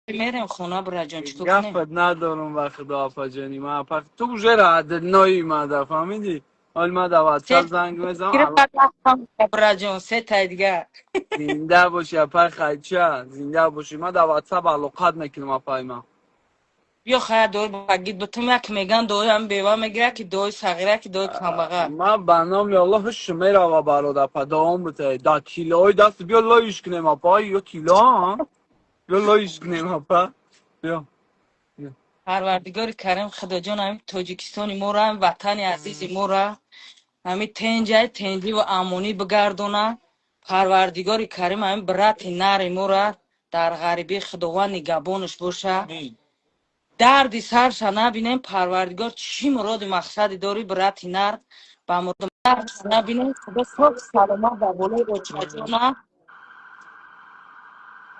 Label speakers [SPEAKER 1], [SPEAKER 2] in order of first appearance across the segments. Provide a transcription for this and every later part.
[SPEAKER 1] Мерем хона, бираҷон, чӣ кор кунем?
[SPEAKER 2] Гапат надорум, ба худо, апаҷони ман, апа, ту уже родной мада, фаҳмидӣ? Ҳол ма да ватсап занг мезанам.
[SPEAKER 1] Бираҷон, се тай дигар.
[SPEAKER 2] Зинда бошӣ, апай Хайча, зинда бошӣ. Ма да ватсап алоқат мекунам, апай ман.
[SPEAKER 1] Биё, хая, дои багид бутум, як меган дои ҳам бева мегира, ки дои сағира, ки дои камбағал.
[SPEAKER 2] Ман ба номи Аллоҳ ҳушм мерава, бародар, апа, давом бите. Да тиллои даст биё, лоиш кунем, апа, ё тилло, биё лоиш кунем, апа, биё.
[SPEAKER 1] Парвардигори карим, Худоҷон, ҳамин Тоҷикистони моро, ҳамин ватани азизи моро ҳамин тенҷай тенҷиву амонӣ бигардона. Парвардигори карим, ҳамин брати нари моро дар ғарибӣ Худованд нигаҳбонаш боша, дарди сарша набинем. Парвардигор, чӣ муроду мақсаде дорӣ, брати нар ба муроду набинем. Худо соҳ саломат дар болои очаҷона,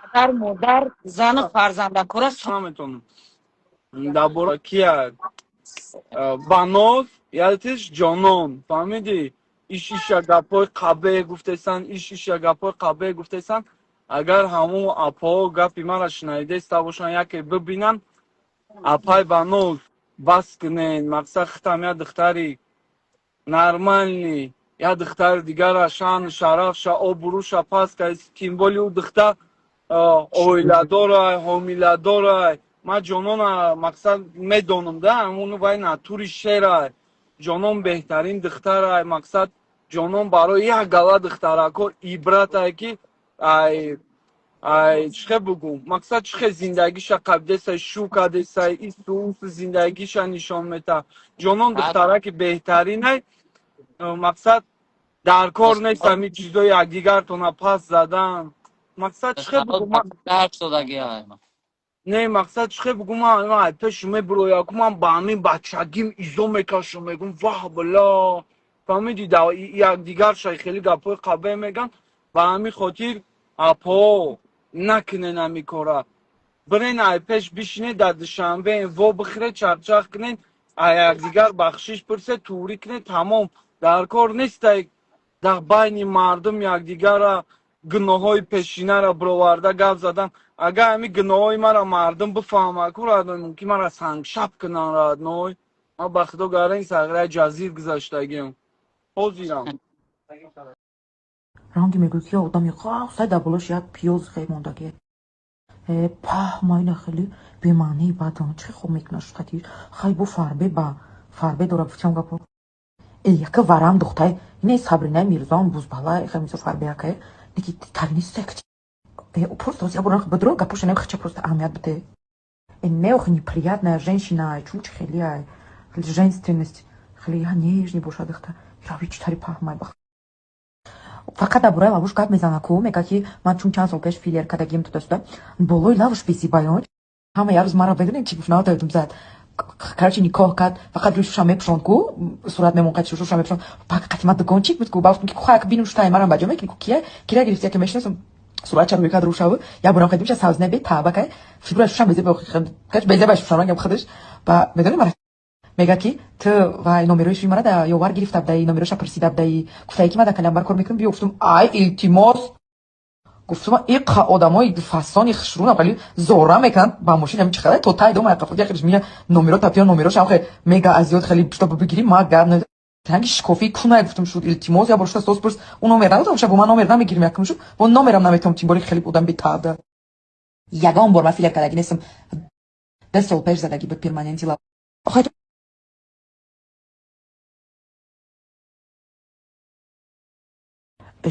[SPEAKER 1] падар, модар, зану фарзандакора.
[SPEAKER 2] Наметонам дар бора кия баноз ятиш ҷонон, фаҳмидӣ? Иш иша гапҳои қабеҳ гуфтесан, иш иша гапҳои қабеҳ гуфтесан. Агар ҳамун апаҳо гапи маро шунаидаиста бошанд, яке бибинанд, апай Баноз, бас кунен. Мақсад, хитам як духтари нормальный, як духтари дигара шаъну шарафша, обрӯша паст кард. Тем более ӯ духтар оиладорай, ҳомиладорай. Ман ҷонона, мақсад, медонам да, ҳамуну вай натури шерай. Ҷонон беҳтарин духтарай. Мақсад, ҷонон барои як гала духтарако ибратай, ки ай ай чӣ хел бугум, мақсад, чӣ хел зиндагиша қабдесай, шу кадесай, исту усу зиндагиша нишон мета. Ҷонон духтараки беҳтаринай. Мақсад, дар кор нест ҳамин чизои якдигартона пас задан. Мақсад, чӣ хел бугум, не, мақсад, чӣ хел бугум, ман пешу мебурояку, ман ба ҳамин бачагим изо мекашам, мегум: ваҳ, бала, фаҳмидӣ? Якдигар шай хеле гапҳои қабеҳ меган. Ба ҳамин хотир, апо, накунен ҳамин кора. Бирен, ай пеш бишинед, дар Душанбе во бихӯре, чарчақ кунед, ай якдигар бахшиш пурсед, туғрӣ кунед, тамом. Дар кор нестай дар байни мардум якдигарра гуноҳҳои пешинара бироварда гап задан. Агар ҳамин гуноҳҳои мара мардум бифаҳмад ку, родной, мумкин мара сангшаб кунанд. Родной, ман ба худо гарани сағираи ҷазир гузаштагиам ҳозирам.
[SPEAKER 3] Ранги мегӯй, ки одами қавсай, дар болош як пиёз хе мондагӣ. Э, паҳ, майна хеле бемаънии бадам чӣ хоб мекунад шухати хай бо фарбе ба фарбе дора, гуфтям гапо. Э, яка варам духтай ине Сабринаи Мирзоам бузбала хе мисо фарбе якае неки тарнисте. Э, просто я буран бадро гапоша не хча, просто аҳамият бите. Э, не, охи, неприятная женщина, чун чи хеле ай хеле женственность, хеле я нежный бошад духта рави чӣ тари паҳмай ба. Фақат дар бораи лавуш гап мезана ку, мега, ки ман чун чанд сол пеш филлер кардагим тудасуда болои лавуш безибаён. Ҳама як рӯз мара медонед чӣ гуфт? Наотаёдум зад. Короче, никоҳ кард, фақат рӯи шуша мепӯшонд ку, сурат мемон, қати шуша мепӯшонд. Пак қати дугончик буд ку, ба гуфтам, ки кухаяк бинум, шутай марам баҷо мекунӣ ку, кия кира гирифти, яке мешиносам, суратча рӯи кард рӯшаву як борам хедим ша савзина бе таба кай фигура шушам безеба, кач безеба шушам рангам худаш ба медонӣ. Мара мега, ки ту вай номерои шуи мара да ёвар гирифта будаи, номероша пурсида будаи, гуфтаи, ки ман дар калянбар кор мекунам, биё. Гуфтум: ай, илтимос, гуфтум, иқа одамои фасони хушрӯнам хеле зора мекунанд ба мошин ҳамин чихела то тай дома яқафот яхелиш мия номеро тапиё номерошам хе мега азёд хеле чтобы бигирӣ ма гап ранги шикофии кунай. Гуфтум, шуд, илтимос, я бор шуда сос пурс, ӯ номер надодам, ша бо ман номер намегирим, якум шуд бо номерам наметавонам, тим бори хеле одам бетаъда. Ягон бор ман филлер кардагӣ нестам, 10 сол пеш задагӣ буд перманенти лаб. Охай.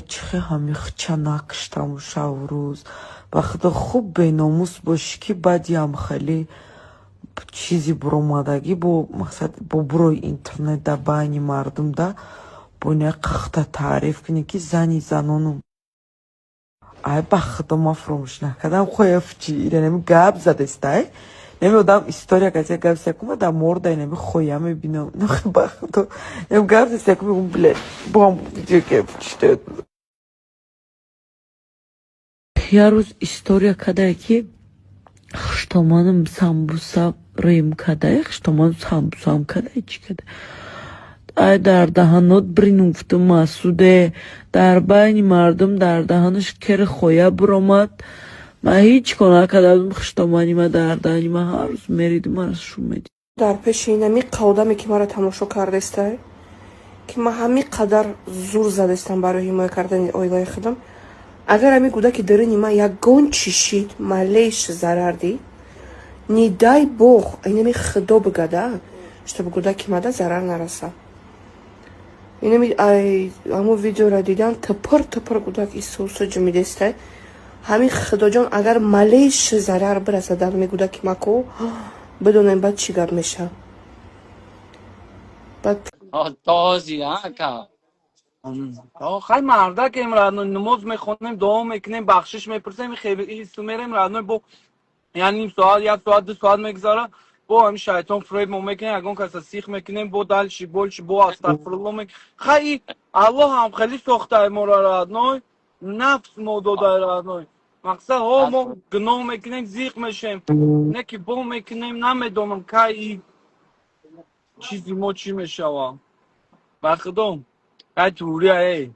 [SPEAKER 4] Чихе ҳами хча накуштаму шаврӯз, ба худо, хуб беномус бошӣ, ки баъди ҳам хеле чизи буромадагӣ бо мақсад бо бурои интернет дар байни мардум да бо ина қахта таъриф кунӣ, ки зани занонум. Ай, ба худо, ман фуромӯш накардам. Хояфчи иранами гап задестай, неми одам история каса гап секума да морда инами хоя мебинам. Ба худо, неми гап засеку мегум, бле, бом видео кефчте. Як рӯз история кардае, ки хуштоманам самбуса рем кардае, хуштоманам самбусаам кардае, чӣ кардае, ай, дар даҳанот брин. Гуфтум, Масуде дар байни мардум дар даҳанаш кери хоя биромад. Ман ҳеҷ кор накарда будам, хуштомани ма дардани ма ҳар рӯз мериду мара шум медид.
[SPEAKER 5] Дар пеши инами одаме, ки маро тамошо кардестай, ки ман ҳамин қадар зур задестам барои ҳимоя кардани оилаи худам, агар ҳамин кӯдаки даруни ман ягон чӣ шид, малейший зарар дид, не дай бог, инами худо бигада, чтобы кӯдаки мада зарар нараса. Инами ҳамун видеоро дидан, типир типир кӯдак исусу ҷумидестай. Ҳамин худоҷон, агар малейший зарар бираса дар ҳамин кӯдаки ма ку, бидонем, баъд чӣ гап мешавад баъд.
[SPEAKER 1] То ҳозир, ака?
[SPEAKER 2] Хай, мардакем, родной, намоз мехонем, дуо мекунем, бахшиш мепурсем, хеле мерем, родной, бо як ним соат, як соат, 2 соат мегузара, бо ҳамин шайтон фиреб мо мекунем, ягон каса сих мекунем, бо дальше больше, бо астағфирулло мек. Хай, Аллоҳ ҳам хеле сохтаи моро, родной, нафс мо додай, родной. Мақсад, ҳо, мо гуноҳ мекунем, зиқ мешем, не ки бо мекунем, намедонам, кай и чизи мо чӣ мешава. Ба худо, кай турия эй.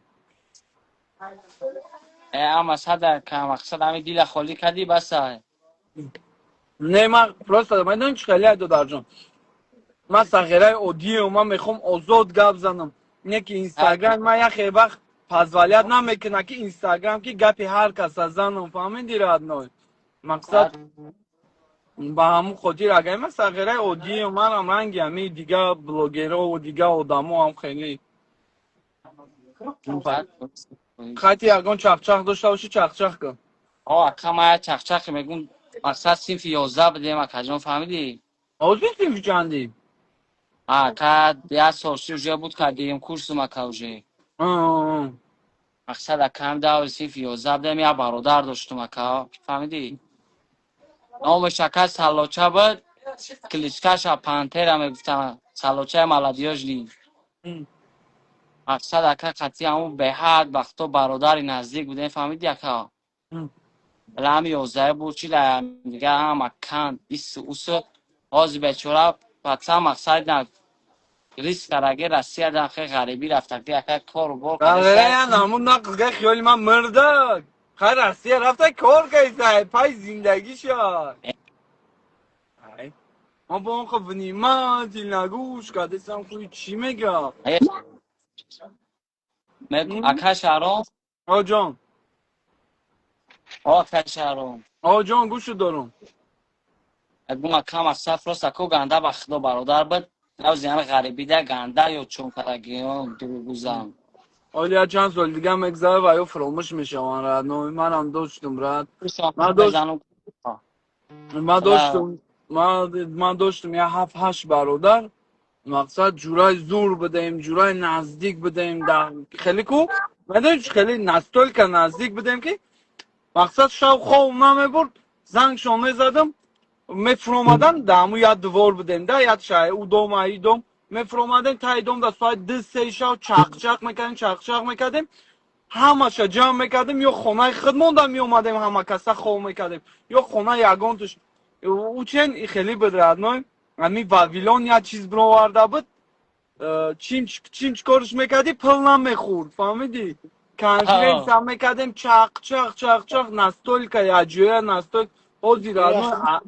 [SPEAKER 1] Ама сада ка, мақсад, ҳами дила холӣ кардӣ, баса.
[SPEAKER 2] Не, ман просто медонӣ чӣ хеле, додарҷон, ман сағираи оддием, ман мехоҳам озод гап занам, не ки Инстаграм ман яхе вақт позволять намекунад, ки Инстаграм ки гапи ҳар каса занам, фаҳмиди, родной? Мақсад, ба ҳамун хотир, агар ман сағираи оддием, манам ранги ҳамин дига блогерову дига одамо ҳам хеле хати ягон чақчақ дошта бошӣ, чақчақ кун.
[SPEAKER 1] О, ака, ман як чақчақе мегум. Мақсад, синфи 11 будем, акаҷон, фаҳмидӣ?
[SPEAKER 2] Ҳозир синфи чандӣ?
[SPEAKER 1] Ака, як сол ши уже буд, кардем курсум, ака, уже. Мақсад, акам, даври синфи 11 будем, як бародар доштум, ака, фаҳмидӣ? Номаш, ака, Саллоча буд, кличкаша Пантера мегуфтанд, Саллочаи молодёжный. Мақсад, ака, қатъи ҳамун беҳад вақто бародари наздик будем, фаҳмидӣ, ака? Вале ҳами 11 буд, чи дига ҳама канд ису усу. Ҳозир бечора паца, мақсад, на риск кардаги, Россия да хе ғарибӣ рафтаги, ака, кору бор.
[SPEAKER 2] Ғайран ҳамун нақл га хиёли ман мурда. Хай, Россия рафта, кор кайса, пай зиндагиша. Ма бо он внимательно гӯш кардесам, хуи чӣ мега?
[SPEAKER 1] Ака Шаҳром.
[SPEAKER 2] О ҷон.
[SPEAKER 1] О, ака Шаҳром.
[SPEAKER 2] О ҷон, гӯшу дорум.
[SPEAKER 1] Гум, ака, мақсад, просто ко ганда, ба худо, бародар буд. Навзи ҳами ғарибида ганда ё чун кардаги дуругузам.
[SPEAKER 2] Оли я чанд сол дига мегзара ва ё фуромӯш мешаванд, родной. Манам доштум, рад. Ман доштум я ҳафт ҳашт бародар. Мақсад, ҷураи зур будем, ҷураи наздик будем. Хеле ку медонӣ, хеле настолько наздик будем, ки мақсад, шаб хоб намебурд, зангшон мезадам, мефуромадан, да ҳамун як двор будем, да як шаҳр, ӯ дом, аи дом мефуромадем, таи дом да соати 2-3 шаб чақчақ мекардем, чақчақ мекардем, ҳамаша ҷамъ мекардем, ё хонаи худмонда меомадем, ҳама каса хоб мекардем, ё хонаи ягонтуш. Учен хеле буд, родной. Ҳами Вавилон як чиз бироварда буд, чин чикорш мекардӣ, пул намехӯрд, фаҳмидӣ? Конференсия мекардем, чақчақ, чақчақ, настолько якҷоя, настолько. Ҳозир, родной,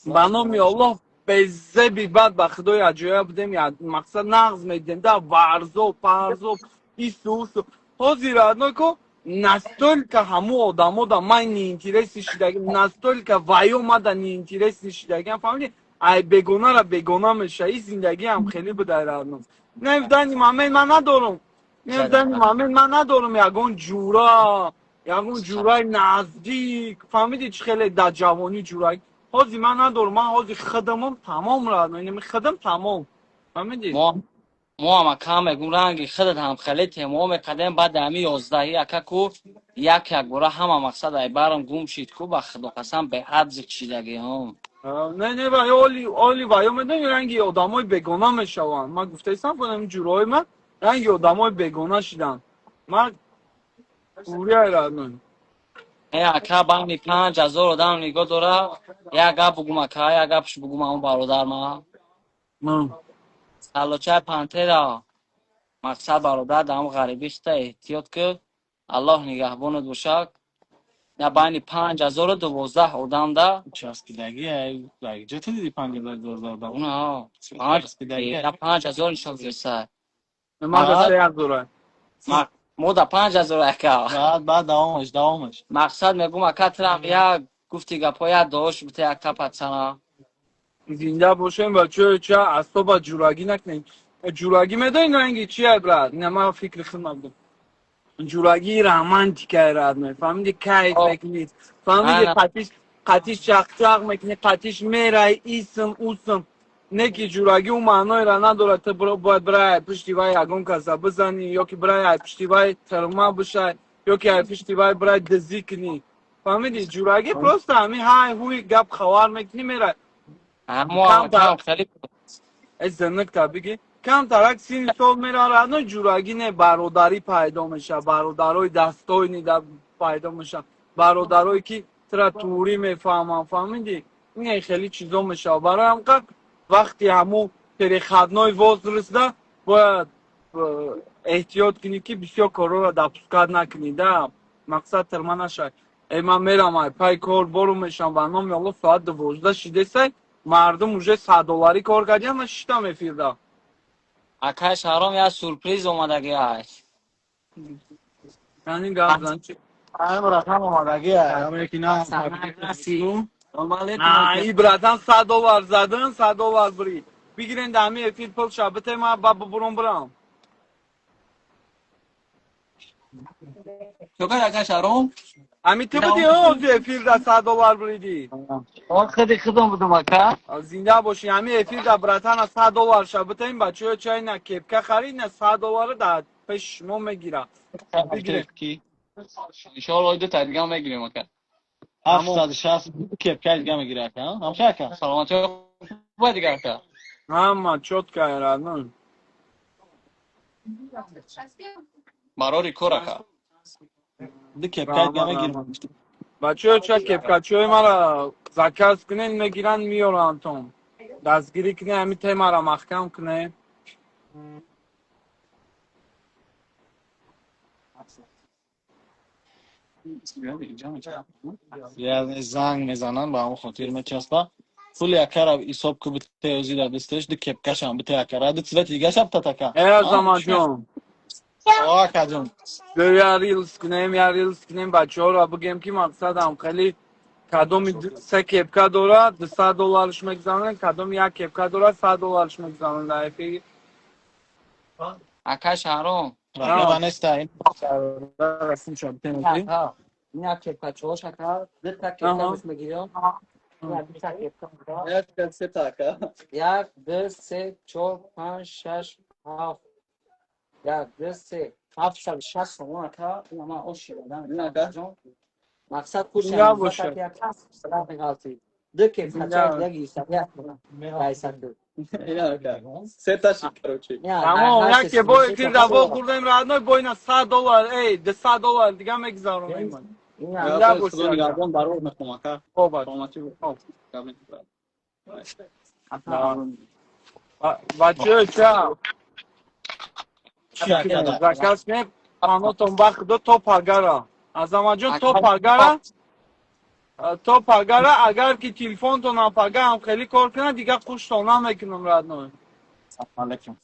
[SPEAKER 2] ба номи Аллоҳ, безеби бад, ба худо, якҷоя будем, мақсад, нағз медидем, да варзоб, парзоб, ису усу. Ҳозир, родной, ку настолько ҳамун одамо да ман неинтересный шидагим, настолько ваё мада неинтересный шидагиам, фаҳмидӣ? Ай бегонара бегона меша. И зиндагиам хеле будай, родной. Не, в данный момент ман надорум, не, в данный момент ман надорум ягон ҷура, ягон ҷураи наздик, фаҳмидӣ, чӣ хеле дар ҷавонӣ ҷурай ҳозир ман надорум. Ман ҳозир хидамам тамом, родной, инами хидам тамом, фаҳмидӣ?
[SPEAKER 1] Мо ҳам, ака, мегум, ранги худат ҳам хеле темаҳо мекардем. Баъд ҳами 11-ӣ, ака, ку як як бора ҳама, мақсад, ай барам гум шид ку, ба худо қасам, беҳад зиқ шидаги.
[SPEAKER 2] Не, не, ва оли оли ва ё медони, ранги одамои бегона мешаванд. Ман гуфтаистам, кунам, ҷурои ман ранги одамои бегона шиданд. Ман урияй, родной.
[SPEAKER 1] Э, ака, байни 5000 одам нигоҳ дора, як гап бугум, ака, як гапш бугум, ҳамон бародар ма. Салочаи Пантера, мақсад, бародар, дар ҳам ғарибӣ хита эҳтиёт ки, Аллоҳ нигаҳбонат бошад. На байни 5012 одамда.
[SPEAKER 6] Часпидаги, ҷо ту диди 5012 одам?
[SPEAKER 1] Уна
[SPEAKER 6] Часпидаги.
[SPEAKER 1] На 5000 нишон гирса.
[SPEAKER 2] Ма да 3000.
[SPEAKER 1] Мо да 5000, ака.
[SPEAKER 6] Баъд, баъд давомаш, давомаш.
[SPEAKER 1] Мақсад мегум, ака, трам як гуфти гапо, як дош бите, ака, пацана.
[SPEAKER 2] Зинда бошем, бачаҳо. Ча асоба ҷурагӣ накунем. Ҷурагӣ медонӣ ранги чия, брат? Ина ман фикри худам будам. Ҷурагӣ романтикае, рад мефаҳмиди, кайф мекунӣ, фаҳмиди, қатиш қатиш чақчақ мекунӣ, қатиш мерай, исм усм. Не ки ҷурагӣ ӯ маъноеро надорад, ту бояд бирай пушти вай ягон каса бизанӣ, ё ки бирай ай пушти вай тирма бишай, ё ки ай пушти вай бирай дизӣ кунӣ. Фаҳмиди, ҷурагӣ просто ҳамин ҳай ҳуй гап хабар мекунӣ, мерай.
[SPEAKER 1] Ҳамо хеле.
[SPEAKER 2] Э, зиныкта бигӣ, камтарак синни сол мерарад, но ҷурагӣ не, бародарӣ пайдо мешавад, бародарои дастоини пайдо мешавад, бародарое ки тура туурӣ мефаҳманд, фаҳмидӣ, ин хеле чизо мешавад. Барои ҳамқа вақти ҳамун переходной возраст да бояд эҳтиёт кунӣ, ки бисёр корҳоро допускать накунӣ, да мақсад тирма нашавад. Э, ман мерам ай пай кор, бору мешавам, ба номи Алло, соат 12 шидесай, мардум уже 100 долларӣ кор кардиям, ман шиштам эфирда.
[SPEAKER 1] Акай Шаҳром, як сюрприз омадаги ай.
[SPEAKER 2] Яъни гап зан, чи?
[SPEAKER 6] Ай, братан, омадаги ай ки на.
[SPEAKER 2] И братан 100 доллар задан, 100 доллар бирид. Бигирен, дар ҳамин эфир пул ша бите, ма ба бубурам, бирам.
[SPEAKER 7] Чокар, ака Шаҳром.
[SPEAKER 2] Ҳами ту будӣ ози эфирда 100 доллар буридӣ?
[SPEAKER 1] Он худи худам будум, ака.
[SPEAKER 2] Зинда бошӣ. Ҳами эфирда братана 100 доллар ша битаем, бачаҳо, чай на кепка харид, на 100 доллара дар пеши шумо мегирад. Бигиред.
[SPEAKER 7] Иншоалло, ду та дига мегирем, ака.
[SPEAKER 6] 760 кепка дига мегира, ака, ҳамша, ака.
[SPEAKER 7] Саломатӣ хуб дига, ака.
[SPEAKER 2] Ҳама чётко, родной.
[SPEAKER 7] Барори кор, ака.
[SPEAKER 6] Ду кепка дига мегирем.
[SPEAKER 2] Бачаҳо, ча кепкачиҳои мара заказ кунен, мегиранд, меёранд, дастгирӣ кунед, ҳамин темара маҳкам кунед.
[SPEAKER 6] Занг мезананд, ба ҳамон хотир мечаспа. Пули акара ҳисоб ку, бите, ози дар дасташ ду кепкашам бите, акара, ду цвети дигаша битат, ака.
[SPEAKER 2] Э, Азаматҷон.
[SPEAKER 6] О, акаҷон.
[SPEAKER 2] Я рилс кунем, я рилс кунем, бачаҳоро бигем, ки мақсадам хеле кадоми се кепка дорад, 200 долларш мегзананд, кадоми як кепка дорад, 100 долларш мегзананд дар эфир.
[SPEAKER 1] Ака Шаҳром.
[SPEAKER 6] Раба неста ин.
[SPEAKER 1] Як кепкачош, ака, дута кепка мегирам.
[SPEAKER 7] Як, сета, ака.
[SPEAKER 1] Як, ду, се, чор, панҷ, шаш, ҳафт. Як, ду, се, 760 сомон, ака. Ина ман оши дадам. Мақсад
[SPEAKER 2] Зинда бошад.
[SPEAKER 1] Ду кепкача дига гирифтам.
[SPEAKER 7] Сета шид, короче.
[SPEAKER 2] Тамом, яке бо эфирда вохӯрдем, родной, бо ина 100 доллар, эй, 200 доллар дига мегзаронем. Зинда бошед.
[SPEAKER 7] Худо нигаҳбон, барор мехом, ака.
[SPEAKER 2] Хоб, бача.
[SPEAKER 7] Саломатӣ.
[SPEAKER 2] Бачаҳо, ча заказ кунед, панотон ба худо, то пагара, Азаматҷон, то пагара, то пагара. Агар ки телефонтонам пага ҳам хеле кор кунад, дига қуштон намекунам, родной.
[SPEAKER 6] Алейкум.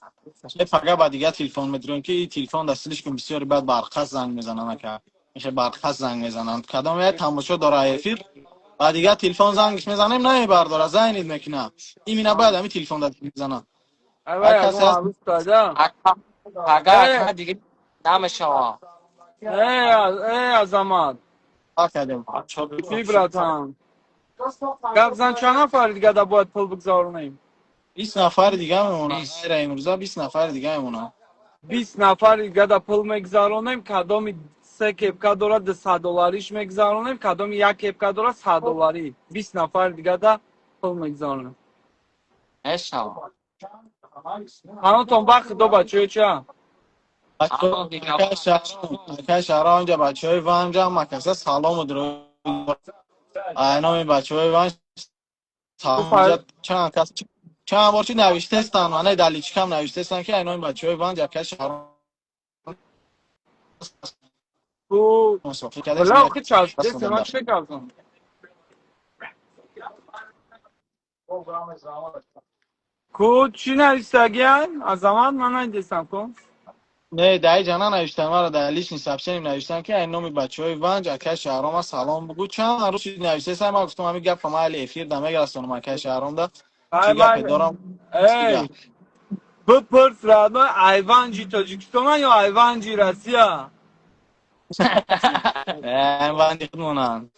[SPEAKER 6] Пага ба дига телефон медурем, ки телефон дар слишком бисёри баъд барқас занг мезананд, ака. Меша барқас занг мезананд. Кадом як тамошо дора эфир, ба дига телефон зангш мезанем, намебардора, зайнид мекуна. Имина бояд ҳами телефон дар мезанад.
[SPEAKER 2] Авай, ягон арӯстада.
[SPEAKER 1] Пага, ака, дига намешава.
[SPEAKER 2] Э, Азамат.
[SPEAKER 6] Академ.
[SPEAKER 2] Чи, братан? Гап зан, чанд нафари дига да бояд пул бигзаронем?
[SPEAKER 6] 20 нафари дига мемонанд. Ғайра имрӯза 20 нафари дига мемонанд.
[SPEAKER 2] 20 нафари дига да пул мегзаронем, кадоми се кепка дорад, 200 доллариш мегзаронем, кадоми як кепка дорад, 100 долларӣ. 20 нафари дига да пул мегзаронем.
[SPEAKER 1] Мешава.
[SPEAKER 2] Панотон ба худо, бачаҳо, ча?
[SPEAKER 6] Акай Шаҳром, инҷа бачаҳои Ванҷа макаса салому дуруд. Ай номи бачаҳои Ванҷ чанд кас чанд бор чи навиштестан, мана дар личкам навиштестан, ки ай номи бачаҳои Ванҷ акай Шаҳром.
[SPEAKER 2] Ку
[SPEAKER 6] Мусофир кардем.
[SPEAKER 2] Бля, охи часпидесем, ман чӣ кардам? Ку чӣ навистагиян? Азамат, ман надидестам ку.
[SPEAKER 6] Не, даи ҷана навиштам, мара дар личный сообщение навиштам, ки ай номи бачаҳои Ванҷ акай Шаҳрома салом бугӯ. Чанд рӯз чиз навиштесам, ман гуфтам ҳамин гапа ман али эфир да мегирасонам акай Шаҳромда. Чӣ
[SPEAKER 2] Ай
[SPEAKER 6] гапе
[SPEAKER 2] ман
[SPEAKER 6] дорам?
[SPEAKER 2] Эй, бипурс, родной, айванҷи Тоҷикистона ё айванҷи Россия?
[SPEAKER 6] Э, Ванҷи худмонанд.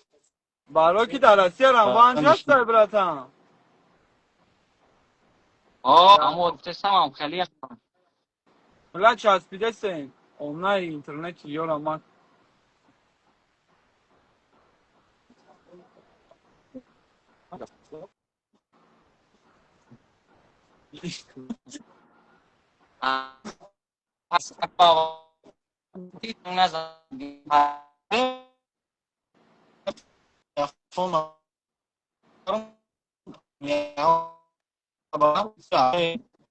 [SPEAKER 2] Барои ки дар Россиярам ванҷ ҳастай, братан.
[SPEAKER 1] О, амо гуфтесам хеле.
[SPEAKER 2] Бля, часпидесен. Онлайн интернети ёра ман.
[SPEAKER 6] Телефон.